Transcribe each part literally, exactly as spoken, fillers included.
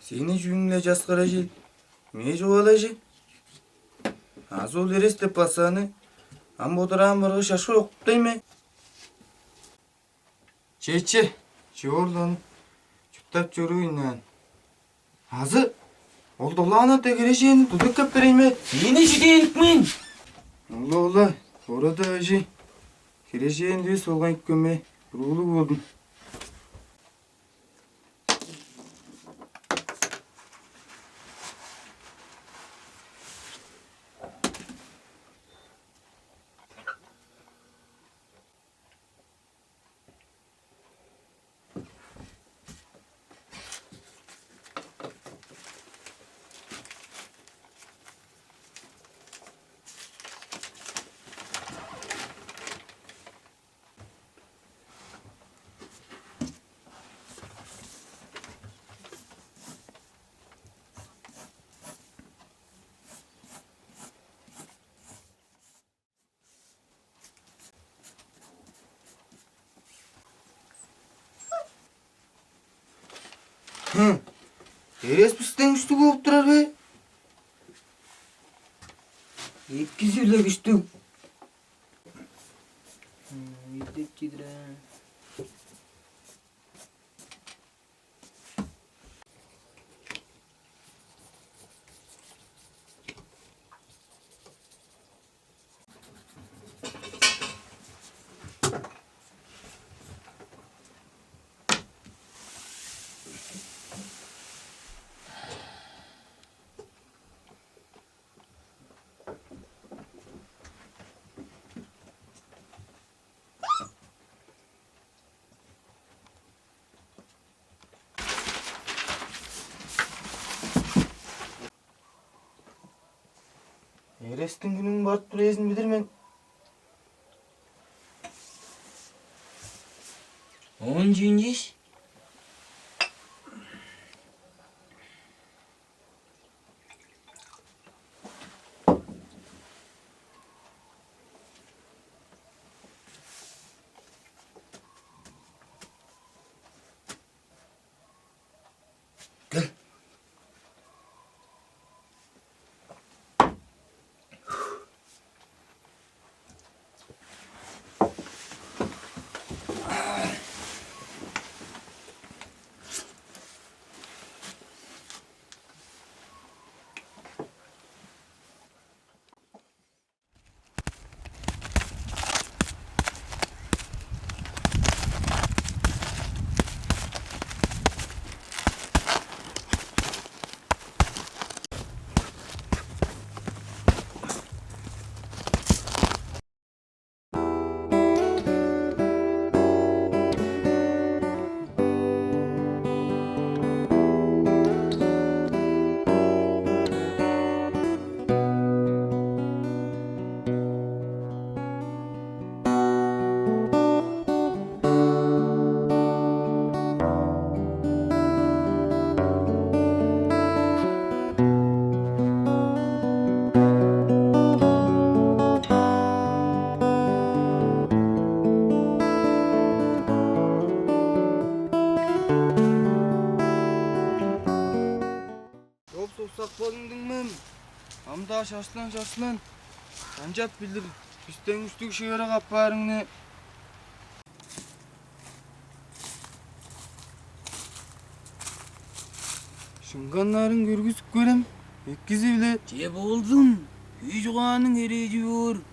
Сени чүвүң-биле часкыражыл, мээ чугаалажы. Азы ол эрес деп басааны ам бодураан баргаш, шашкы октайм бе? Чече, чоор-ла ону чурттап чорууйнаан. Азы ол долааннарда херээженни тудуп кеп берейн бе? Мени чүдээник мен? Ула-ула, орада ажы. Херээжен дивес болган эккеме, буруулуг болдум. Хм, эрес бистен күштүг болуп турар бе? Экизи-биле күштүг. М, идик кидире. Эрестиң хүнүң барып турар эзин билир мен. Оон чүнчеш? Кел. Чоп-соксак болдуң, дуңмам. Ам-даа шашлан, шашлан. Канчап билир, бистен күштүг шыырак апаарыңны. Шыңганнарын көргүзүп көрем, экизи-биле. Че, болзун, күү чугааның херээжи боор.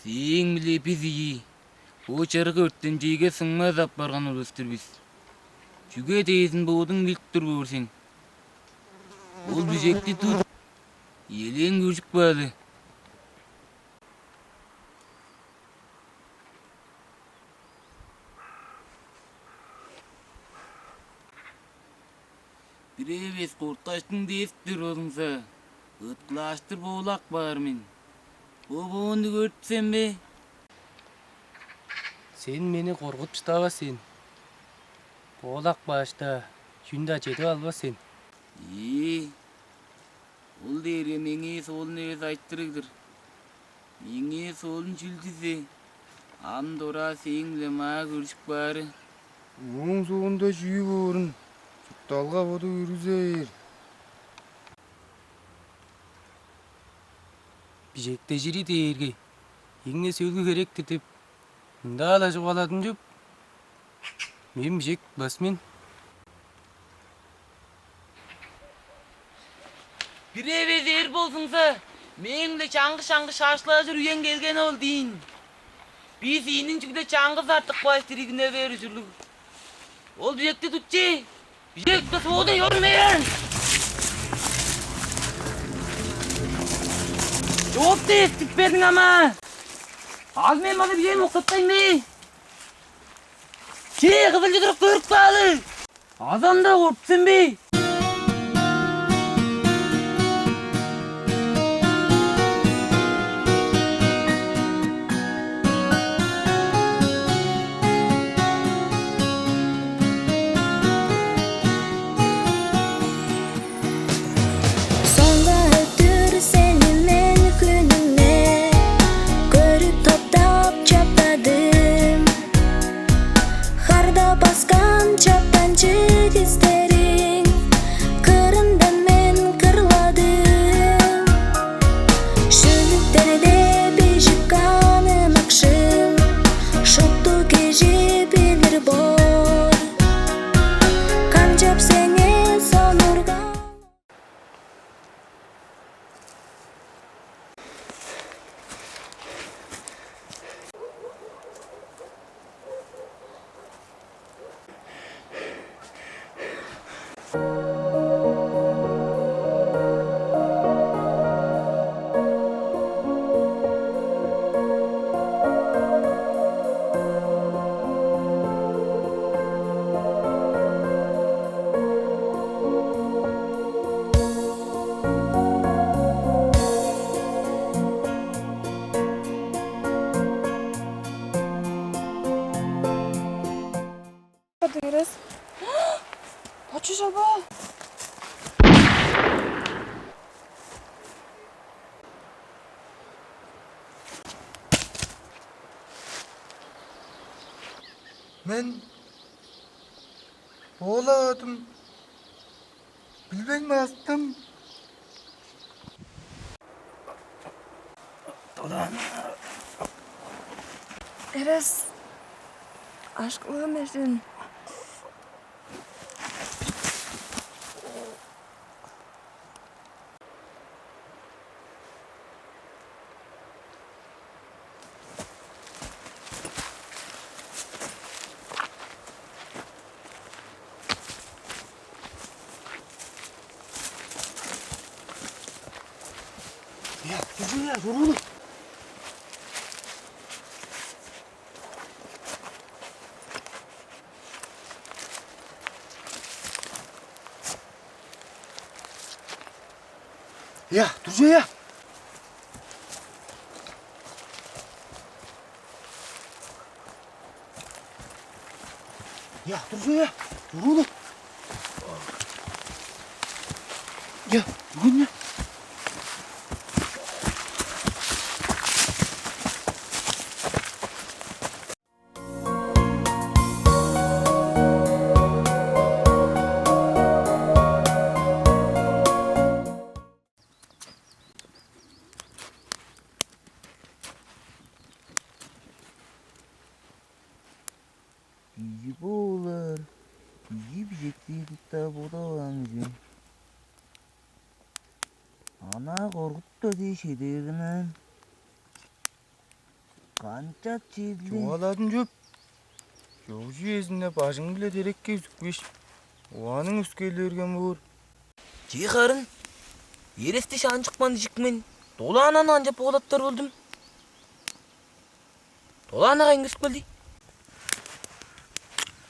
Сээң-биле бис ийи бо чырык өртемчейге сыңмас апарган улус-тур бис. Чүге дээрзин бодуң билип тур боор сен. Ол бүзекти тут, элээн көржүп каалы. Бир эвес корткаштың дээп-тир болзуңза, Ытлаштыр боолак баар мен. Бо боону көрүп сен бе? Сен мени коргудуп шыдавас сен. Боолак баашта чүн-даа чедип албас сен. Ээ, ол дээрге меңээ соолун эвес айтырыг-дыр. Меңээ соолун чүл дизе, ам дора сээң-биле маа көржүп каары. Ооң соонда чүү боорун чуртталга боду көргүзер. Бижектежири дээрге эң-не сөөлгү херек-тир деп, мында-ла чугааладым чоп. Мен бижек бас мен. Бир эвес эр болзуңза, мээң-биле чаңгыс-чаңгыс шаашлажыр үең келген ол дийин. Бис ийниң чүгле чаңгыс артып кааш, дириг үне бээр ужурлуг. Ол бижекти тут че, бижекти соодун ёрмээн. Чоопта эстип бердиң ама. Ал мен база бижээм октатпайн бе? Че, кызыл чыдырып көрүп каалы. Азанда оптсун бе? Соңга өттүр сени мен хүнүңне көрүп топтап чаптадым. Харда баскан чаптанчыг истериң кырындан мен кырладым. Шөлүктерде бижип каан ынакшым шупту кижи билир боор. Канчап сеңээ сонурган. Кадырыс. Бачы жалба. Мен оолавадым. Билбейн баастым. Эрес, ашкылыым эжин. Я, держи, я, журуну. Я, держи, я. Я, держи, я. Журуну. Я, бүгүн. Ийи бо олар, ийи бижекти дыта бодаваан ужун. Ана коргутта дээш эдеринаан. Канчап чедилдиң? Чугааладым чоп. Чогжу эзинде бажың-биле терекке үзүпкеш, уааның өскели берген боор. Че харын, эрести шаанчыкпан дижик мен, долаананы анчап боолаптар болдум. Долаанага эңгирип келди.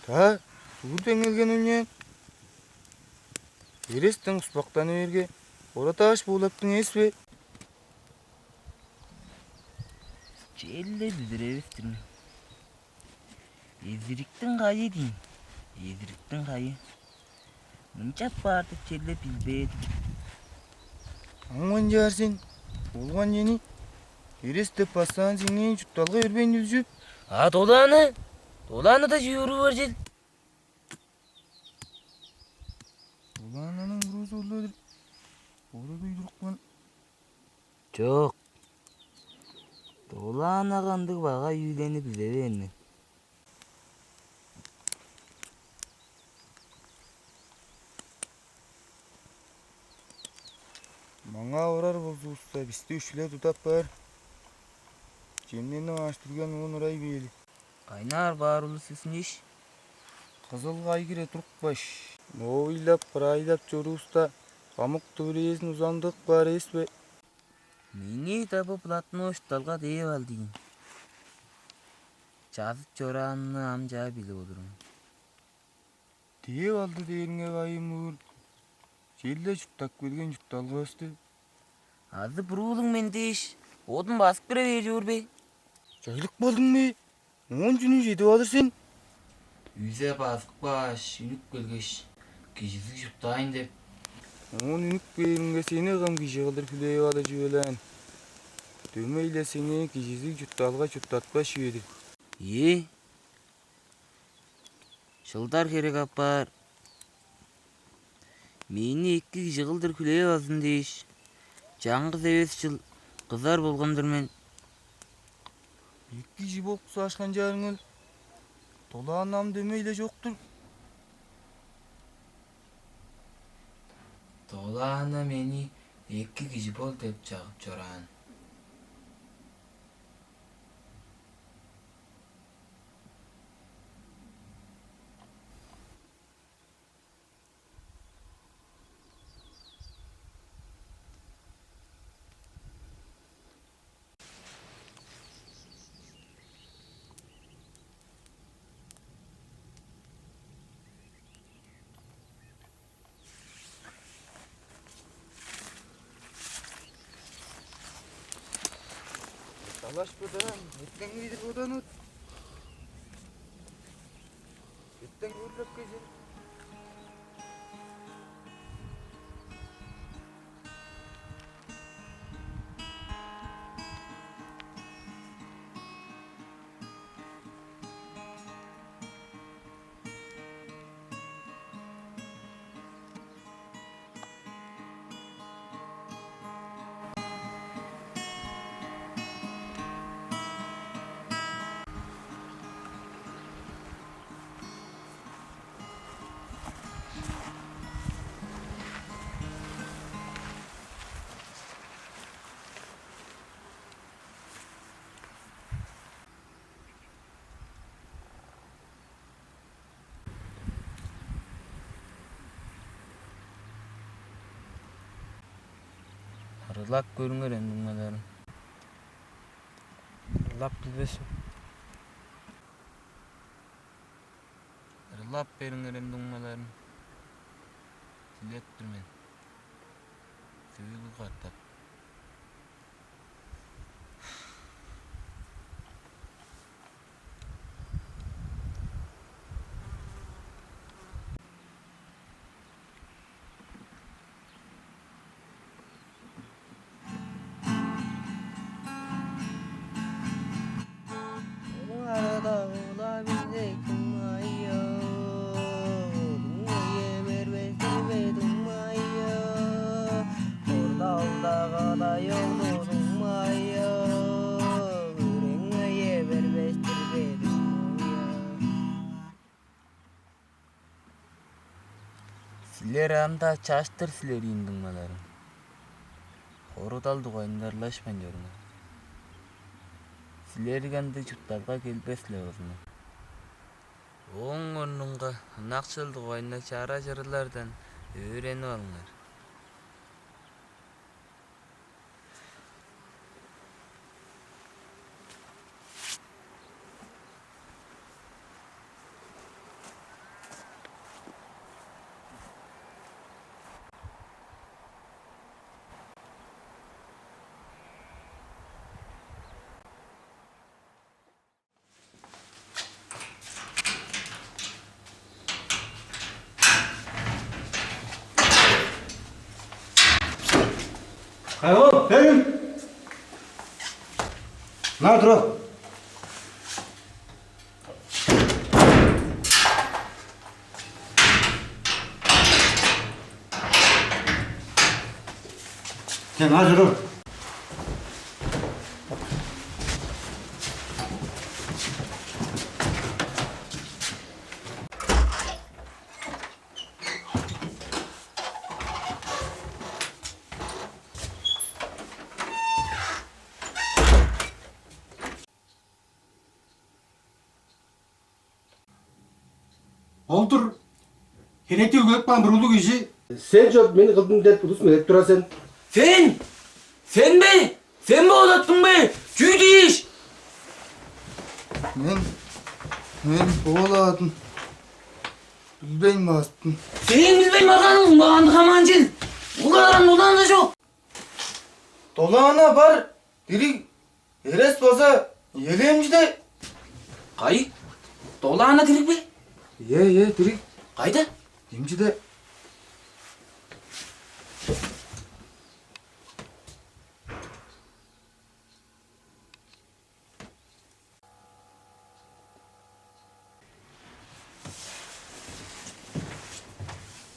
Та, суур деңнелген уйнээн. Эрестиң успактаны берге, Оратааш буулаптың эс бе? Черле бүдүревис-тир мен. Эзириктиң кайы дейн? Эзириктиң кайы? Мынчап баар деп черле билбедим. Аңман чаар сен, болган чени. Эрес деп бассаан сеңээ чуртталга бербейн дүзүп. А долааны? Долааны-да чүрү бар чел. Долаананың уруузу уллу-дур. Боду дуйдурупкан. Чок. Долаанага ындыг бага үүлени билевээн мен. Маңаа орар болзувусса, бисти үшкүлеп тудап баар. Чемненип ааш дүрген оон ырай бээли. Кайнаар баар улус сизин иш? Кызыл кайгыре турупкаш, новыйлап, кырайлап чорувуста, бамык дүвүрээзин узандыып каар эвес бе? Меңээ-даа бо блатной чуртталга дээп ал дийин. Чазып чораанны ам чаа билип олур мен. Дээп алды дээриңге кайын боор, черле чурттап келген чуртталгавысты. Азы буруулуң мен дээш, одун базып кире бээр чоор бе? Чайлык болдуң бе? Оон чүнү чедип алыр сен? Үзе базып кааш, үнүп келгеш, кижизиг чурттаайн деп. Оон үнүп кээримге, сени кым кижи кылдыр хүлээп алыр чүве-ле аан? Дөмей-ле сеңээ кижизиг чуртталга чурттатпас чүве-дир. Ийе, чылдар херек апаар. Мени эки кижи кылдыр хүлээп алзын дээш, чаңгыс эвес чыл кызар болган-дыр мен. Эки кижи болуксаашкан чаарыңыл, долаан ам дөмей-ле чок-тур. Долаана мени эки кижи бол деп чагып чораан. Далаш бодаан, эртең кедир боданывыт. Эртең өөрлеп кежер. Ырылап көрүңер, ам дуңмаларым. Ырылап билбес мен. Ырылап бериңер, ам дуңмаларым. Дилеп тур мен. Сөөлгү катап. Ооң арада улап инзек дуңмай-ы, дуңмай эвербес-тир бе дуңмай-ы, кордалда кадай оглу дуңмай-ы, күреңей эвербес-тир бе дуңмай-ы. Силер ам-даа чаш-тыр силер ийин, дуңмаларым. Хоругдал дугайында ырлашпайн чоруңар. Силерге ындыг чуртталга келбес-ле болзун. Ооң орнунга ынакшыл дугайында чара чырыглардан өөренип алыңар. Ай, ол, бериң. Мына тур ол. Сен мына чоруур. Ол-дур херекти үглеп каан бир улуг кижи. Сен чоп мен кылдың деп улус мегеп турар сен. Сен? Сен бе? Сен бооп алаттың бе? Чүү дээш? Мен, мен бооладым. Билбейн баастым. Сен билбейн барганың улаанды хамаан чел. Улаан, улаан-даа чок. Долаана бар, дириг. Эрес база элээмчиде. Кай? Долаана дириг бе? Е, е, дириг. Кайда? Эмчиде.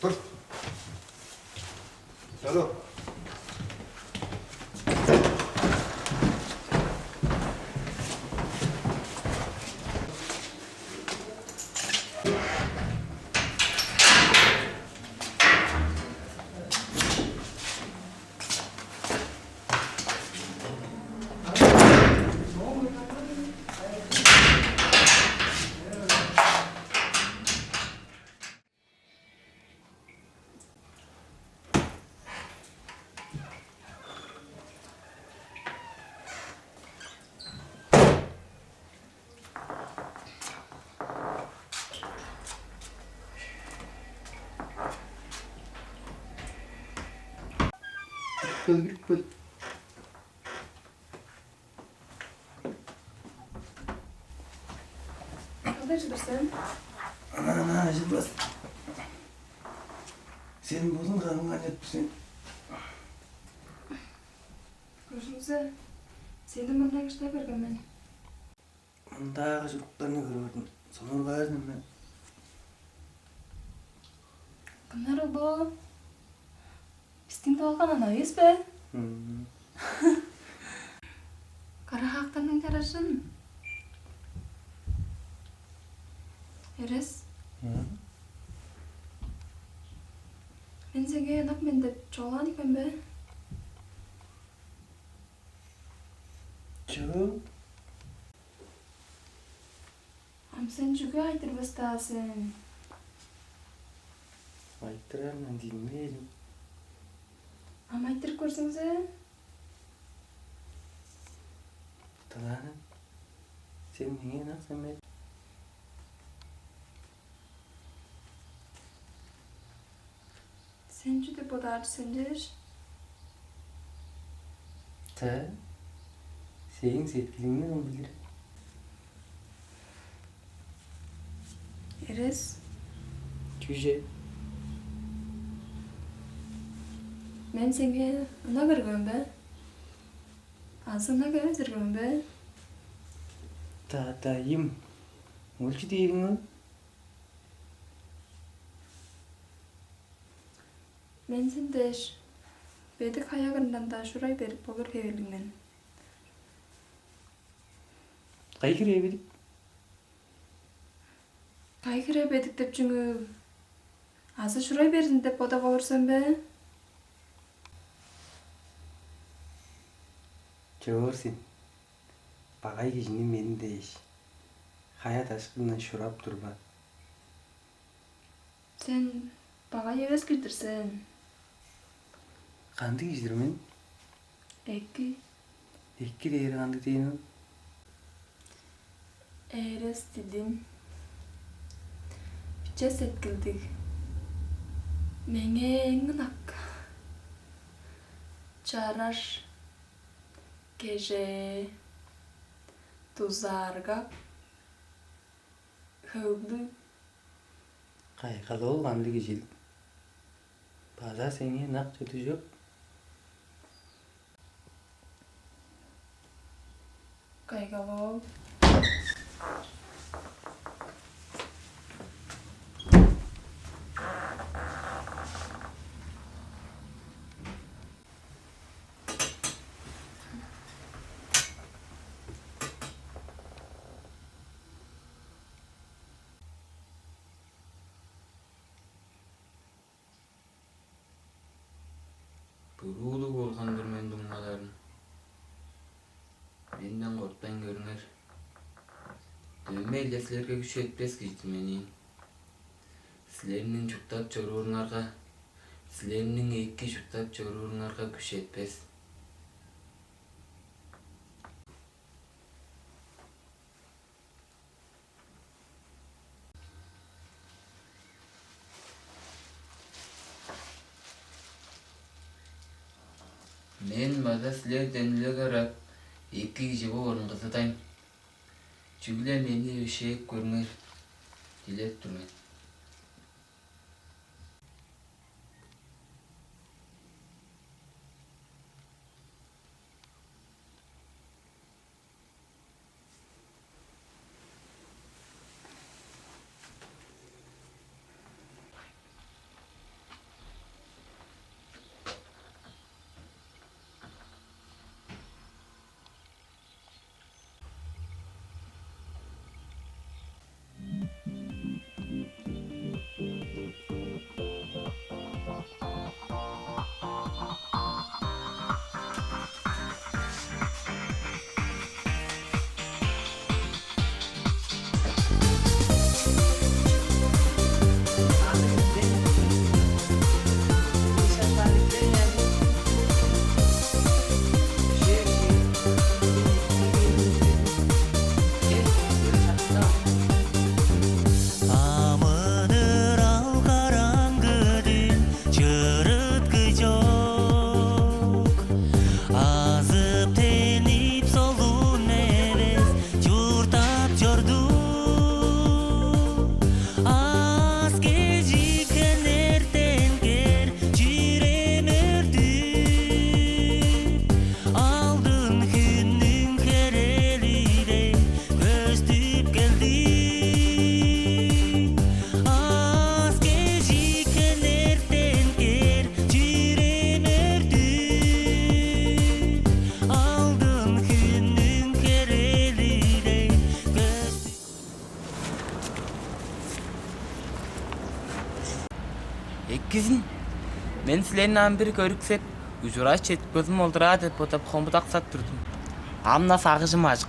Тур. Чору. Кылгырыппын. Кандай чыдыр сен? Ана, ана, ажылбас. Сен болуң каңган эт сен. Көрүңзе, сени мында кыштап берген мен. Мындаагы чуруктарны көрүп ордум. Сонургаар мен. Кымнар ол бо? Бистиң тып алган анавыс бе? Мм. Кара-хаактарның чаражын. Эрес. Мм. Мен сеңээ ынак мен деп чугаалаан ийик мен бе? Чүл? Ам сен чүге айтырбас-даа сен? Айтырар мен дийин бе, Элим? Ам айтырып көрзүңзе? Талааны, сен меңээ ынак сен бе? Сен чүү деп бодаар сен дээш? Та, сээң сеткилиңни кым билир? Эрес. Чүже? Мен сеңээ ынак иргем бе? Азы ынак эвес иргем бе? Та, та, ийим. Ол чүү дээриң ол? Мен сен дээш, бедик хая кырындан-даа шурай берип болур хевирлиг мен. Кайы хире бедик? Кайы хире бедик деп чүңүл? Азы шурай берзин деп бодап олур сен бе? Чоор сен. Багай кижини мен дээш, хая-дашкындан шурап турба. Сен багай эвес кижи-дир сен. Кандыг кижи-дир мен? Эки. Эки дээри кандыг дээн ол? Эрес дидим. Биче сеткилдиг. Меңээ эң ынак. Чараш. Кежээ. Дузааргак. Хөглүг. Кайгал ол кандыг кижил? База сеңээ ынак чүдү чок. Кайгавал. Буруулуг болган-дыр мен, дуңмаларым. Менден кортпайн көрүңер. Дөмей-ле силерге күш четпес кижи-дир мен ийин. Силерниң чурттап чорууруңарга, силерниң эки чурттап чорууруңарга күш четпес. Мен база силерден үлегер ап, эки кижи боорумга шыдавайн. Чүгле мени өшээп көрүңер, дилеп тур мен. Амыдырал караңгы дүн, чырыткы чок. Азып-тенип, солун эвес чурттап чордум. Аас-кежиккен эртенге чүрем өртүп, алдын хүннүң херели дег көстүп келдим. Аас-кежиккен эртенге чүрем өртүп, алдын хүннүң херели дег көстүп. Экизин, мен силерни ам бир көрүксеп, ужуражы четпезин олдураа деп бодап, хомудаксап турдум. Ам-на сагыжым ажык.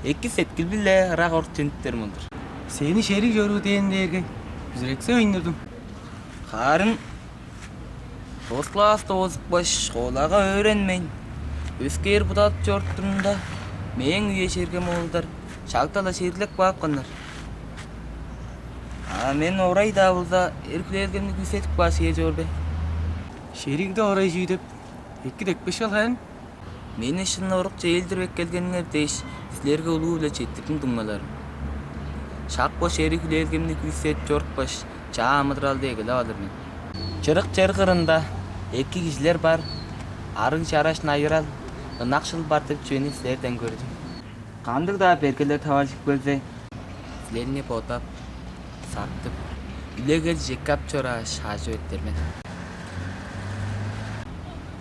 Эки сеткил-биле ырак орук төнүптер мен-дир. Сени шериг чоруу дээн дээрге, бүзүрексеп ойнурдум. Харын тос класс доозупкаш, школага өөренмейн, өскээр будалып чоруп турумда, мээң үе-чергем оолдар шагда-ла шериглеп каапканнар. А мен орай-даа болза, эр хүлээлгемни күүседип кааш, кээр чоор бе? Шеригде орай чүү деп, эки депкеш калган. Мени шын орук чээлдирип эккелгениңер дээш, силерге улуу-биле четтирдим, дуңмаларым. Шак бо шериг хүлээлгемни күүседип чорупкаш, чаа амыдыралды эгелеп алыр мен. Чырык чер кырында эки кижилер бар, арыг-чараш, найырал, ынакшыл бар деп чүвени силерден көрдүм. Кандыг-даа бергелер таваржып келзе, силерни бодап, сактып, үлегер-чижекке ап чорааш, ажып эртер мен.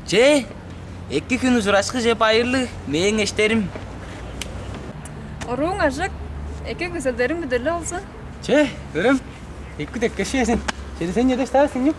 Че, эки хүн ужурашкыже байырлыг, мээң эштерим. Орууң ажык, эки күзелдериң бүдүр-ле болзун. Че, өрем, эки деткеши сен. Чеди сен чедеш-даа сиңип.